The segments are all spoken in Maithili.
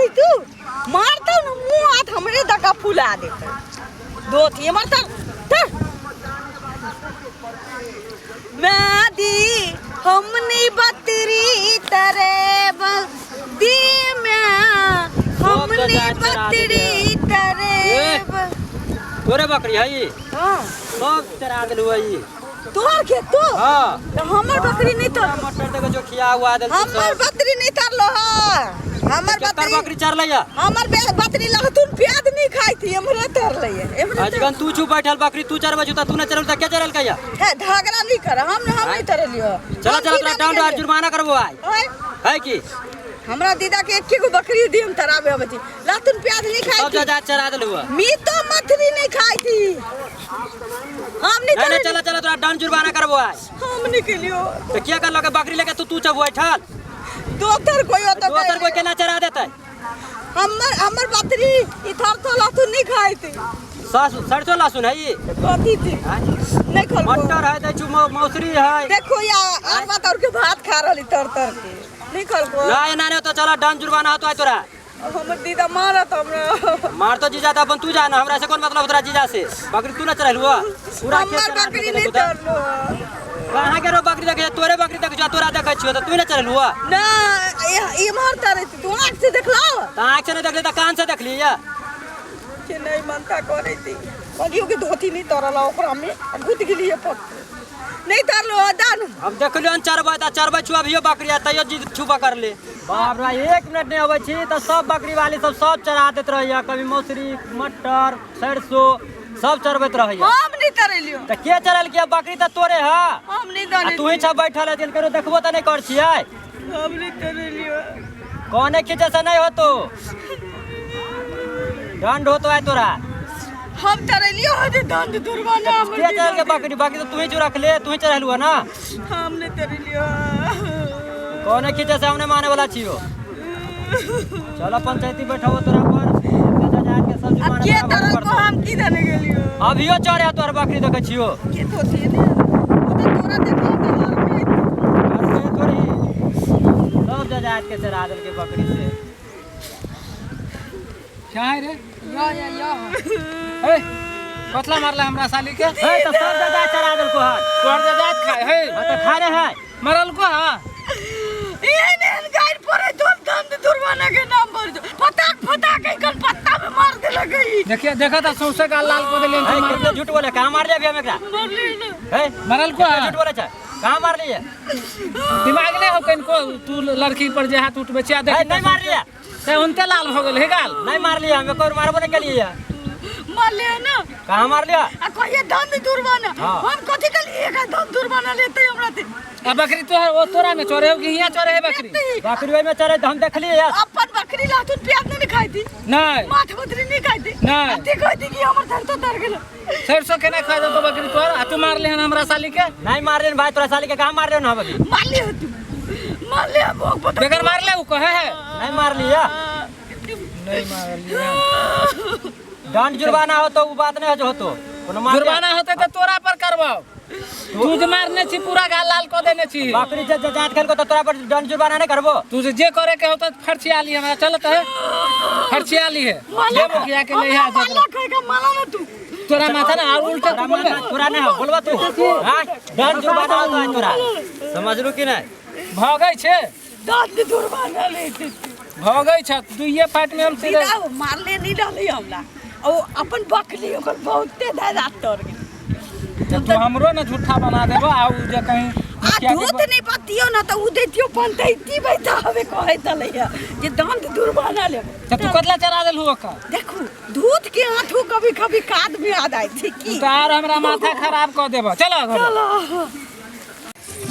छी तू मारतौ ने मुँह हाथ हमरे दका फुला देतौ दोथी हमर तर तर दी हमनी बतरी तरे दी में हमनी बतरी तरे तोरे बकरी है ई? हाँ सब चरा देलू है ई। तोहर खेत तो हाँ तो हमर बकरी नहीं तर मटर देखो जो खिया हुआ देल हमर बकरी नहीं तरलो है हमर केकर बकरी बकरी चरलै है हमर बकरी लहसुन प्याज नहीं खाई थी हमरे तरले है एमरे अजगन तू छू बैठल बकरी तू चरबै छू त तू न चरल त के चरल कहिया है झगड़ा नहीं कर हम हम नहीं तरलियो चला चला तोरा डांड और जुर्माना करबो आइ आय है की हमरा दीदा के एक गो बकरी दी हम तराबे अबै छी लहसुन प्याज नहीं खाई सब थी जा चरा देलू है मीतो मछली नहीं खाई थी हम नहीं नहीं नहीं तरलियो चला चला तोरा डांड जुर्माना करबो आइ हम नहीं केलियो त के करलक बकरी लेके तू तू चब बैठल दोसर कोई होतो दोसर कोई केना चरा देतै हमर हमर बकरी इधर तो लहसुन नहीं खाई थी सासु सरसों लहसुन है ई कथी थी नहीं खलको मटर है दै छु मौसरी है देखो या और बात और के भात खा रहली तर तर के नहीं खलको ना एना नहीं तो चला डांड जुर्माना होतो आइ तोरा हमर दीदा मारत हमरा मार तो जीजा त अपन तू जा ना हमरा से कौन मतलब तोरा जीजा से बकरी तू ना चरल हुआ पूरा खेत हमर चरा बकरी देलक नहीं उधर। तरलो कहाँ के रो बकरी देखे तोरे बकरी देखे छौ, तोरा देखे छियो त तू ना चरल हुआ ना इमहर तरे तू आँख से देखलो त आँख से नहीं देखली त कान से देखली या के नहीं मनता करे थी कहलियो कि धोती नहीं तरल ओकरा में आ घुट गेलिए पक नहीं तरलो दान हम देखलियो हन चरबै त चरबै छु अभियो बकरी आ तैयो जी छुपा कर ले बाप रे एक मिनट नहीं अबै छी त सब बकरी वाली सब सब चरा देत रहैया कभी मौसरी मटर सरसों सब चरबैत रहैया हम नहीं तरलियो त के चरल के बकरी त तोरे है हम नहीं आ दाने तू ही छ बैठल है जिनकरो देखबो त नहीं कर छियै हम नहीं तरलियो कोने खींचे से नहीं होतो दंड होतो है तोरा हम तरलियो हजे दंड दुर्बाना हमर के चरल के बकरी बाकी तो तू ही चुरा ले तू ही चरल हुआ ना हम नहीं तरलियो कोने खींचे से हमने माने वाला छियो चलो पंचायती बैठाओ तोरा पर एते जजात के सब अब जुर्माना के बराबर तरल को करतो। हम की जाने गेलियो अभियो चढ़े तोहर बकरी देखे छियो के तो थी ने ओ तो तोरा देखला तो और के घर से थोड़ी सब जजात के चरा देल के बकरी से क्या है रे या या या ए कतला मारला हमरा साली के हे तो सब जजात चरा देल को हन तोहर जजात खाए हे हाँ तो खा रहे है मरल को हा एहन एहन गाइड पड़े तो दंड दुर्बाना के नाम पर जो फटाक फटाक एखन पत्ता में मार देलक ई देखिए देखा था सौंसे गाल लाल को देले हे कितने झूठ बोले कहाँ मार लिया अभी हम एकरा मरली ना हे मरल को कितने झूठ बोले छे कहाँ मार लिए दिमाग नहीं हो कनको तू लड़की पर जे हाथ उठबे छिया हे देख नहीं मार लिया ते उनते लाल हो गेल हे गाल नहीं मार लिया हम एको मारबो नहीं के लिए मार लिया ना कहाँ मार लिया आ कहिए दंड दुर्बाना हाँ। हम कथी के लिए का दंड दुर्बाना लेते हमरा ते आ बकरी तो वो तोरा में चोरे हो कि हियां चोरे है बकरी बकरी ओहि में चरे हम देखलिए यार अपन बकरी लहसुन प्याज नहीं खाई थी नहीं माछ मछली नहीं खाई थी नहीं। अथी कहती कि हमर धर तो तर गेल सरसों केना खा दो बकरी तोहर आ तू मार लेहन हमरा साली के नहीं मार रहे भाई तोरा साली के कहाँ मार रहे हो हम अभी मार लिया तू मार लिया भोग पता बगैर मार ले उ कहे है नहीं मार लिया नहीं मार लिया दंड जुर्माना हो तो वो बात नहीं हो जो हो तो कोनो मार लिया। जुर्माना होते तो तोरा पर करवाओ तू जे मारने छी पूरा गाल लाल क देने छी बकरी जे जात खेल को तो तोरा पर दंड जुर्माना नहीं करबो तू जे जे करे के होता फर्चिया ली हमरा चलत है फर्चिया ली है जे मुखिया के ले आ जा माला खाएगा माला ना तू तोरा माथा ना और उल्टा तू बोलबे तोरा नहीं हो बोलबा तू हां दंड जुर्माना होतो है तोरा समझलू कि नहीं भगै छे दंड दुर्बाना लेते भगै छ दुइये फाट में हम सीधे सीधा मारले नहीं डाले हमरा ओ अपन बकरी ओकर बहुते दादा तर गेल त तू हमरो ना झूठा बना देबो आ उ जे कहीं आ मुखिया के दूध नहीं पतियो ना तो उ देतियो पंचायती बैठा हवे कहे तलैया जे दंड दुर्बाना ले त तू कतला चरा देलहु ओकर देखू दूध के आंठू कभी कभी काद में आ जाए थी की तू त आर हमरा माथा खराब क देबो चलो घर चलो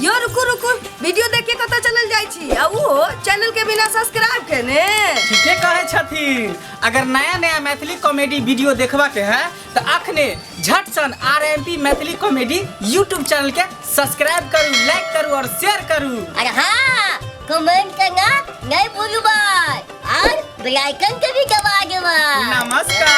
यो रुकू रुकू वीडियो देख के कतऽ चलल जाइ छी आ उहो चैनल के बिना सब्सक्राइब केने। ठीके कहै छथिन। अगर नया नया मैथिली कॉमेडी वीडियो देखबा के है तो अखने झट सन R M P Maithili comedy YouTube channel के सब्सक्राइब करू, लाइक करू और शेयर करू। और हाँ, कमेंट करना नहीं भूलू भाई और बेल आइकन के भी दबा देबा। नमस्कार।